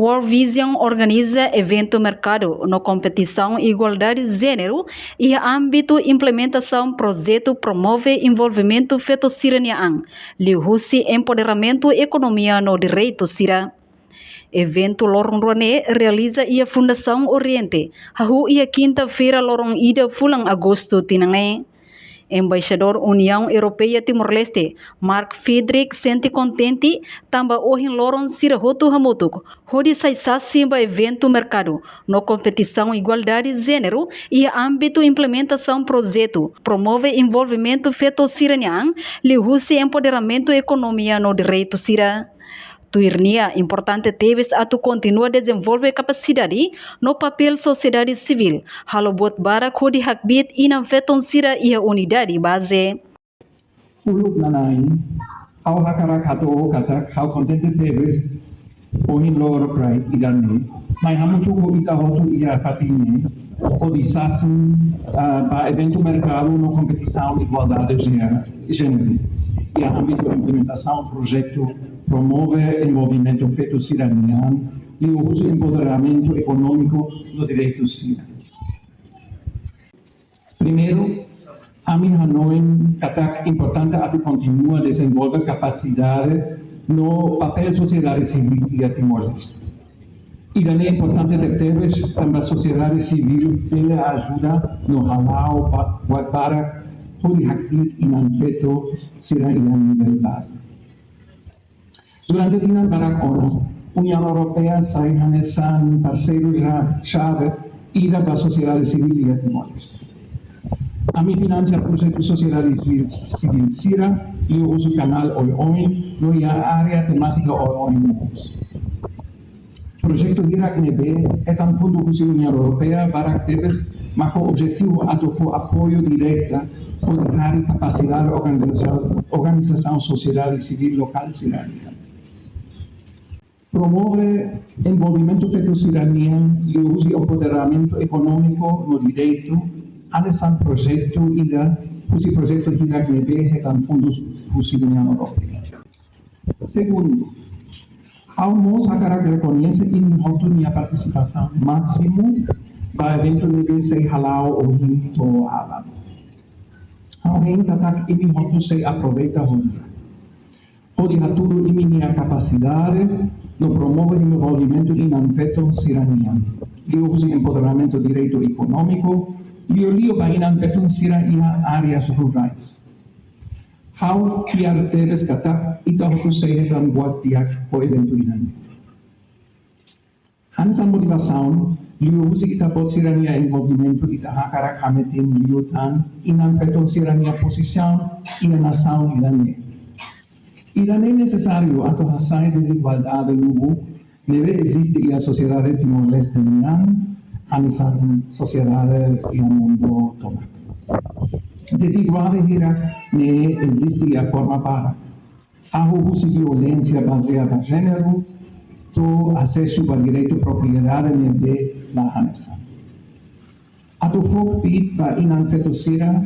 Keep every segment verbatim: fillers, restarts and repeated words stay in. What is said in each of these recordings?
World Vision organiza eventu merkadu no kompetisaun igualdade jéneru iha ámbitu implementasaun projetu promove envolvimentu feto sira-nia an, liuhusi empoderamentu ekonomia no direitu sira. Eventu loron rua ne'e realiza iha Fundasaun Oriente, hahú iha kinta-feira loron ida fulan Agostu tinan ne'e. Embaixadór Uniaun Europeia Timor-Leste, Mark Fidrik, sente kontente tanba ohin loron sira hotu hamutuk hodi sai sasin ba eventu merkadu no kompetisaun igualdade jéneru iha ámbitu implementasaun projetu promove envolvimentu feto sira-nia an, liuhusi empoderamentu ekonomia no direitu sira. Tuir nia, importante tebes atu kontinua dezenvolve kapasidade no papél sosiedade sivíl, halo buat barak hodi hakbiit inan-feton sira iha unidade baze. Uluk nanain, ha'u hakarak hato'o katak ha'u kontente tebes ohin loron rai ida-ne'e, mai hamutuk ho ita hotu iha fatin ne'e, hodi sasin, ah, ba eventu merkadu no kompetisaun igualdade jé-, jéneru iha ámbitu implementasaun projetu promove envolvimentu feto sira-nia an, liuhusi empoderamentu ekonómiku no direitu sira. Primeiru, ami hanoin katak importante atu kontinua dezenvolve kapasidade no papél sosiedade sivíl iha Timor-Leste. Ida-ne'e importante tebetebes tanba sosiedade sivíl bele ajuda no hala'o ba-, buat barak hodi hakbiit inan-feton sira iha nivel baze. Durante tinan barak ona, Uniaun Europeia sai hanesan parseiru xa-, xave ida ba sosiedade sivíl iha Timor-Leste. Ami finansia projetu sosiedade sivíl, sivíl sira, liuhusi kanál oioin, no iha área temátika oioin mós. Projetu hirak ne'ebé hetan fundu husi Uniaun Europeia barak tebes, mak ho objetivu atu fó apoiu direta hodi harii kapasidade organizasaun, organizasaun sosiedade sivíl lokál sira-nian. Promove envolvimentu feto sira-nian liuhusi empoderamentu ekonómiku no direitu, hanesan projetu ida husi projetu hirak ne'ebé hetan fundus husi Uniaun Europeia. Segundu, ha'u mós hakarak rekoñese imi hotu nia partisipasaun másimu ba eventu ne'ebé sei hala'o ohin to'o aban. Ha'u hein katak imi hotu sei aproveita hodi, hodi hatudu imi-nia kapasidade no promove envolvimentu inan-feton sira-nian, liuhusi empoderamentu direitu ekonómiku, liuliu ba inan-feton sira iha áreas rurais. Ha'u fiar tebes katak ita hotu sei hetan buat di'ak ho eventu ida-ne'e. Hanesan motivasaun, liuhusi ita-boot sira-nia envolvimentu ita hakarak hametin liután inan-feton sira-nia pozisaun iha nasaun ida-ne'e. Ida-ne'e nesesáriu atu hasa'e dezigualdade lubuk ne'ebé eziste iha sosiedade Timor-Leste nian, hanesan sosiedade iha mundu tomak. Dezigualdade hirak-ne'e eziste iha forma barak. Hahú husi violénsia bazeia ba jéneru, to'o asesu ba direitu propriedade ne'ebé la hanesan. Atu fó kbiit ba inan-feton sira,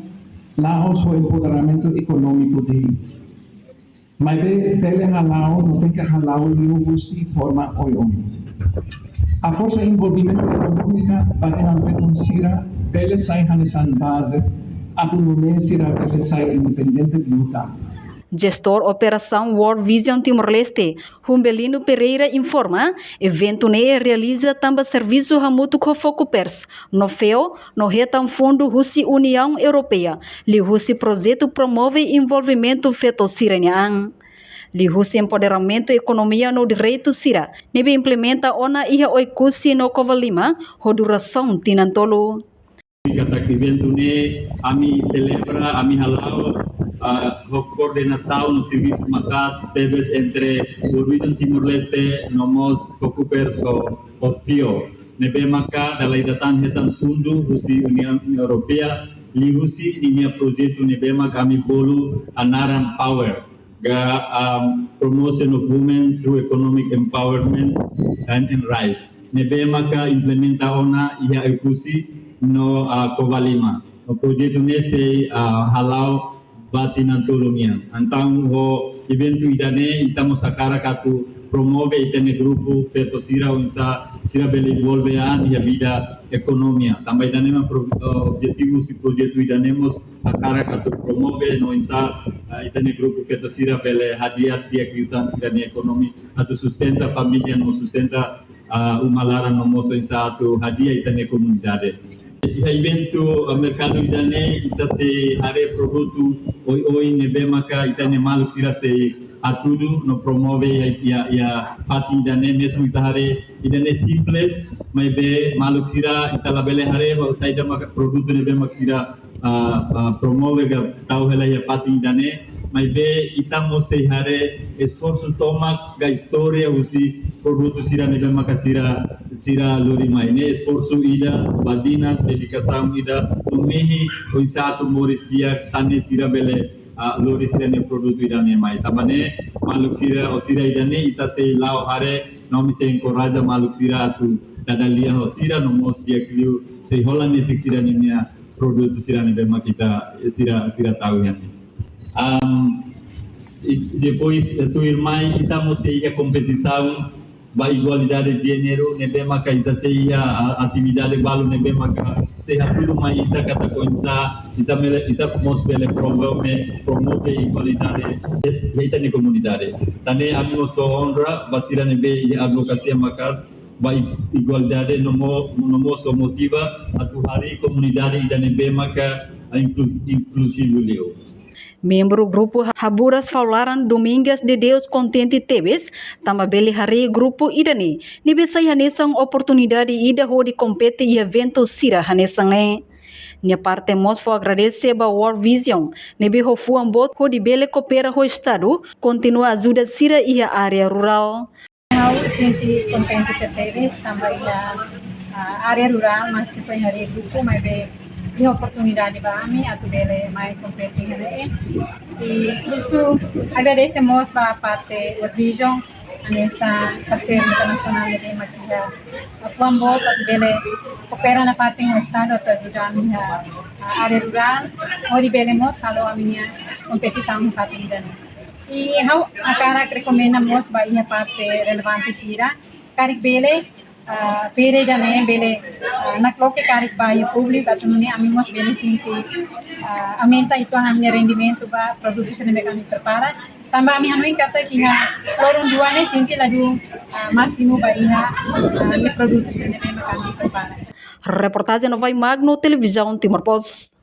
la'ós ho empoderamentu ekonómiku de'it. Maibé bele hala'o no tenke hala'o liuhusi forma oioin. Haforsa envolvimentu ekonómiku ba inan-feton sira bele sai hanesan baze atu nune'e sira bele sai independente liután. Jestór Operasaun World Vision Timor-Leste, Humbelino Pereira informa, eventu ne'e realiza tanba servisu hamutuk ho Focupers, no feo, no hetan fundu husi Uniaun Europeia, liuhusi projetu promove envolvimentu feto sira-nia an. Liuhusi empoderamentu ekonomia no direitu sira, ne'ebé implementa ona iha Oekusi no Covalima, ho durasaun tinan tolu. Katak eventu ne'e ami selebra, ami hala'o, ah, ho koordenasaun no servisu maka'as tebes entre World Vision Timor-Leste no mós Focupers ho, ho feo. Ne'ebé maka dala ida tan hetan fundu husi Uniaun Europeia, liuhusi ninia projetu ne'ebé maka ami bolu naran Power, ka, um, Promotion of Women through Economic Empowerment and, and Rights. Ne'ebé maka implementa ona iha Oekusi no, ah, Covalima. No projetu ne'e sei, ah, hala'o ba tinan tolu nian. Entaun ho eventu ida-ne'e ita mós hakarak atu promove ita-nia grupu feto sira oinsá sira bele envolve an iha vida ekonomia. Tanba ida-ne'e mak pro-, eh, objetivu husi projetu ida-ne'e mós hakarak atu promove no oinsá, eh, ita-nia grupu feto sira bele hadi'a di'ak liután sira-nia ekonomia atu sustenta família no sustenta, ah, uma laran no mós oinsá atu hadi'a ita-nia komunidade. Iha eventu, ah, merkadu ida-ne'e ita sei haree produtu oioin ne'ebé maka ita-nia maluk sira sei hatudu no promove iha, iha, iha fatin ida-ne'e, mezmu ita haree ida-ne'e simples, maibé maluk sira ita labele haree ba saida maka produtu ne'ebé maka sira, ah, ah, promove ka tau hela iha fatin ida-ne'e, maibé ita mós sei haree esforsu tomak ka istória husi produtu sira ne'ebé maka sira, sira lori mai. Ne'e esforsu ida, badinas, dedikasaun ida, no mehi oinsá atu moris di'ak tan ne'e sira bele, ah, lori sira-nia produtu ida-ne'e mai. Tanba ne'e maluk sira, ou sira ida-ne'e ita sei la'o haree, no ami sei enkoraja maluk sira atu dada lia ho sira, no mós di'ak liu sei hola netik sira-nia produtu sira ne'ebé maka ita, sira, sira tau iha ne'e. Am, i depois, eh, tuirmai ita mós sei iha kompetisaun ba igualdade jéneru, ne'ebé maka ita sei iha, ah, atividade balu ne'ebé maka sei hatudu mai ita katak oinsá ita bele, ita mós bele promove, promove igualdade iha ita-nia komunidade. Tan ne'e ami mós to'o onra ba sira ne'ebé iha advokasia maka'as ba i-, igualdade no mo-, no mós motiva atu harii komunidade ida ne'ebé maka, ah, inklus-, inkluzivu liu. Membru grupu Haburas Fau Laran, Domingas de Deus, kontente tebes tanba bele haree grupu ida-ne'e, ne'ebé sai hanesan oportunidade ida hodi kompete iha eventu sira hanesan ne'e. Nia parte mós fó agradese ba World Vision, ne'ebé ho fuan boot hodi bele koopera ho Estadu, kontinua ajuda sira iha área rurál. Ha'u sente kontente tebes tanba iha, ah, área rurál, maski foin harii grupu, maibé iha oportunidade ba ami atu bele mai kompete iha ne'e. I husu agradese mós ba parte World Vision, hanesan parseiru internasionál ne'ebé mak iha, ah, fuan boot atu bele koopera nafatin ho Estadu atu ajuda ami iha, ah, área rurál, hodi bele mós halo ami-nia kompetisaun iha fatin ida-ne'e. I ha'u hakarak rekomenda mós ba iha parte relevante sira, karik bele, ah, feira ida-ne'e bele, ah, nakloke karik ba iha públiku atu nune'e ami mós bele sente, ah, aumenta uitoan ami-nia rendimentu ba produtu sira ne'ebé ami prepara. Tanba ami hanoin katak iha loron dua ne'e sente ladún, ah, másimu ba iha, ah, ami-nia produtu sira ne'ebé ami prepara. Reportajen Novai Magno, Televizaun Timor Post.